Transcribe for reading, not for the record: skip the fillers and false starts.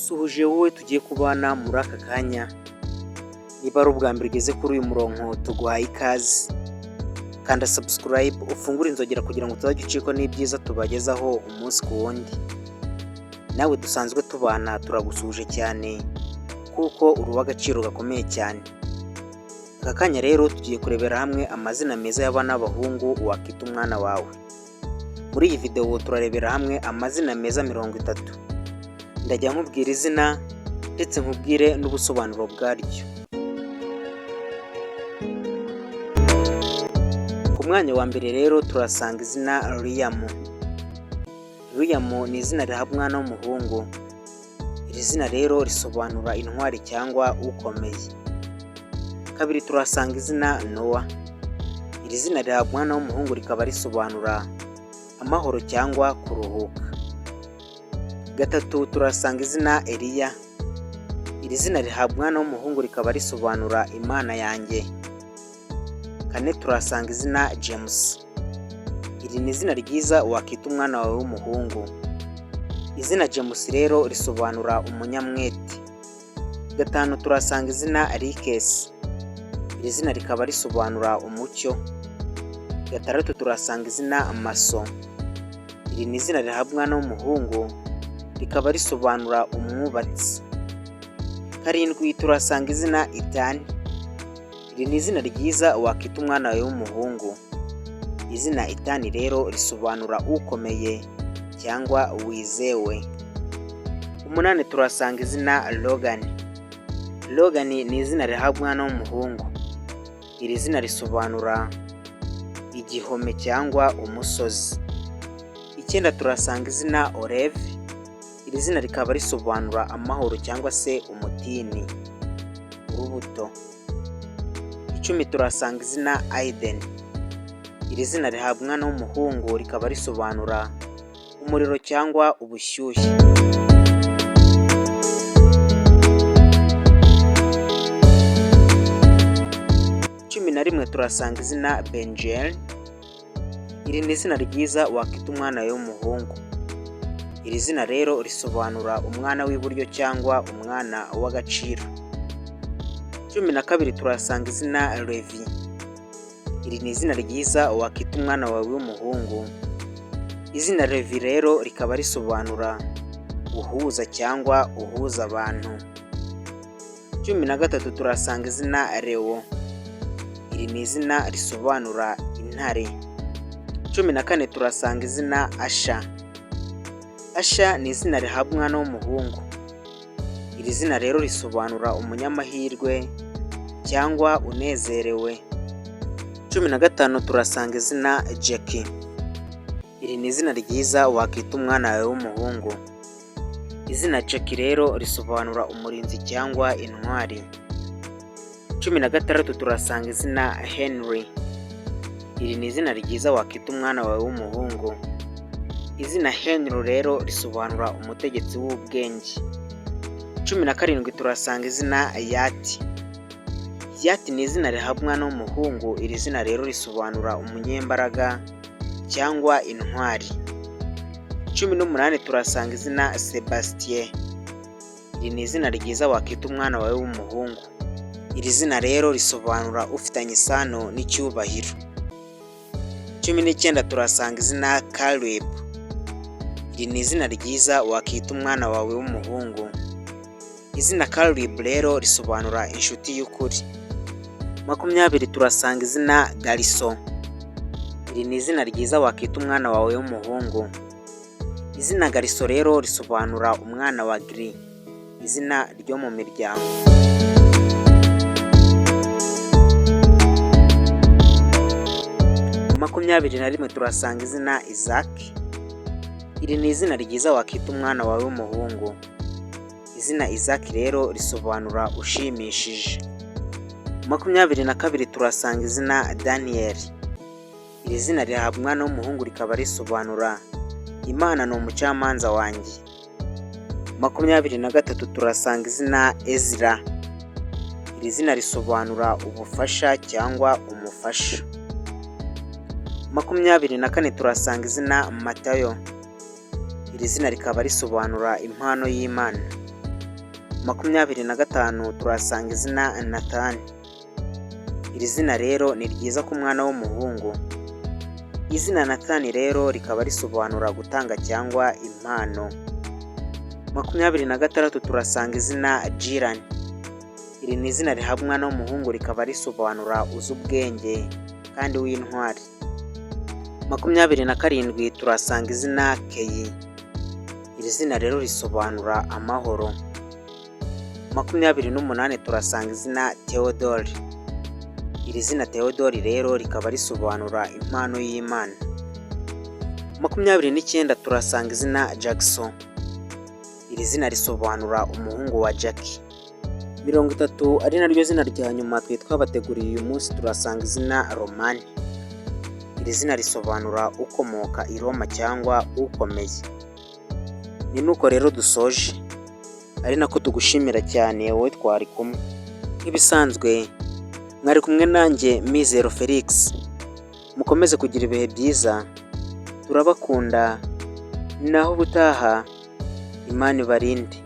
Ndagusuhuje wowe tugiye kubana muri aka kanya, niba ari ubwa mbere ugeze kuri uyu murongo tuguhaye ikaze, kanda subscribe ufungure inzogera kugira ngo utazajya ucikwa n'ibyiza tubagezaho umunsi ku wundi. Nawe dusanzwe tubana turagusuhuje cyane kuko uri uw'agaciro gakomeye cyane. Aka kanya rero tugiye kurebera hamwe amazina meza y'abana b'abahungu wakita umwana wawe. Muri iyi videwo turarebera hamwe amazina meza 30. Ndajya nkubwira izina ndetse nkubwire n'ubusobanuro bwaryo. Ku mwanya wa mbere rero turasanga izina Liam. Liam ni izina rihabwa umwana w'umuhungu. Iri zina rero risobanura intwari cyangwa ukomeye. Kabiri turasanga izina Noah. Iri zina rihabwa umwana w'umuhungu rikaba risobanura amahoro cyangwa kuruhuka. Gatatu turasanga izina Eliya. Iri zina rihabwa umwana w'umuhungu rikaba risobanura Imana yanjye. Kane turasanga izina James. Iri ni izina ryiza wakita umwana wawe w'umuhungu. Izina James rero risobanura umunyamwete. Gatanu turasanga izina Rikesi. Iri zina rikaba risobanura umucyo. Gatandatu turasanga izina Maso. Iri ni izina rihabwa umwana w'umuhungu rikaba risobanura umwubatsi. Karindwi turasanga izina Itani. Iri ni izina ryiza wakita umwana wawe w'umuhungu. Izina Itani rero risobanura ukomeye cyangwa wizewe. Umunani turasanga izina Logan. Logan ni izina rihabwa umwana w'umuhungu. Iri zina risobanura igihome cyangwa umusozi. Icyenda turasanga izina Olive. Iri zina rikaba risobanura amahoro cyangwa se umutini, urubuto. 10 turasanga izina Aiden. Iri zina rihabwa umwana w'umuhungu rikaba risobanura umuriro cyangwa ubushyuhe. Cumi na rimwe turasanga izina Benjel. Iri ni izina ryiza wakita umwana wawe w'umuhungu. Iri zina rero risobanura umwana w'iburyo cyangwa umwana w'agaciro. 12 turasanga izina Levi. Iri ni izina ryiza wakita umwana wawe w'umuhungu. Izina Levi rero rikaba risobanura uhuza cyangwa uhuza abantu. 13 turasanga izina Leo. Iri ni izina risobanura intare. 14 turasanga izina Asha. Asha ni izina rihabwa umwana w'umuhungu. Iri zina rero risobanura umunyamahirwe cyangwa unezerewe. 15 turasanga izina Jackie. Iri ni izina ryiza wakita umwana wawe w'umuhungu. Izina Jackie rero risobanura umurinzi cyangwa intwari. 16 turasanga izina Henry. Iri ni izina ryiza wakita umwana wawe w'umuhungu. Izina Henry rero risobanura umutegetsi w'ubwenge. 17 turasanga izina Yati. Yati ni izina rihabwa umwana w'umuhungu. Iri zina rero risobanura umunyembaraga cyangwa intwari. 18 turasanga izina Sebastien. Iri ni izina ryiza wakita umwana wawe w'umuhungu. Iri zina rero risobanura ufitanye isano n'icyubahiro. 19 turasanga izina Caleb. Iri ni izina ryiza wakita umwana wawe w'umuhungu. Izina Caleb rero risobanura inshuti y'ukuri. 20 turasanga izina Garrison. Iri ni izina ryiza wakita umwana wawe w'umuhungu. Izina Garrison rero risobanura umwana wa Gri, izina ryo mu miryango. Makumyabiri na rimwe turasanga izina Isaac. Iri ni izina ryiza wakita umwana wawe w'umuhungu. Izina Isaac rero risobanura ushimishije. 22 turasanga izina Daniel. Iri zina rihabwa umwana w'umuhungu rikaba risobanura Imana ni umucamanza wanjye. 23 turasanga izina Ezra. Iri zina risobanura ubufasha cyangwa umufasha. 24 turasanga izina Matayo. Iri zina rikaba risobanura impano y'Imana. 25 turahasanga izina Nathan. Iri zina rero ni ryiza ku mwana w'umuhungu. Izina Nathan rero rikaba risobanura gutanga cyangwa impano. 26 turasanga izina Jiran. Iri ni izina rihabwa umwana w'umuhungu, rikaba risobanura uzi ubwenge kandi w'intwari. 27 turasanga izina Keyi. Iri zina rero risobanura amahoro. 28 turasanga izina Theodore. Iri zina Theodore rero rikaba risobanura impano y'Imana. 29 turasanga izina Jackson. Iri zina risobanura umuhungu wa Jackie. 30, ari naryo zina rya nyuma twe twabateguriye uyu munsi, turasanga izina Romani. Iri zina risobanura ukomoka i Roma cyangwa ukomeye. Ni nuko rero dusoje, ari nako tugushimira cyane wowe twari kumwe. Nk'ibisanzwe mwari kumwe nanjye Mizero Felix. Mukomeze kugira ibihe byiza, turabakunda, naho ubutaha, Imana ibarinde.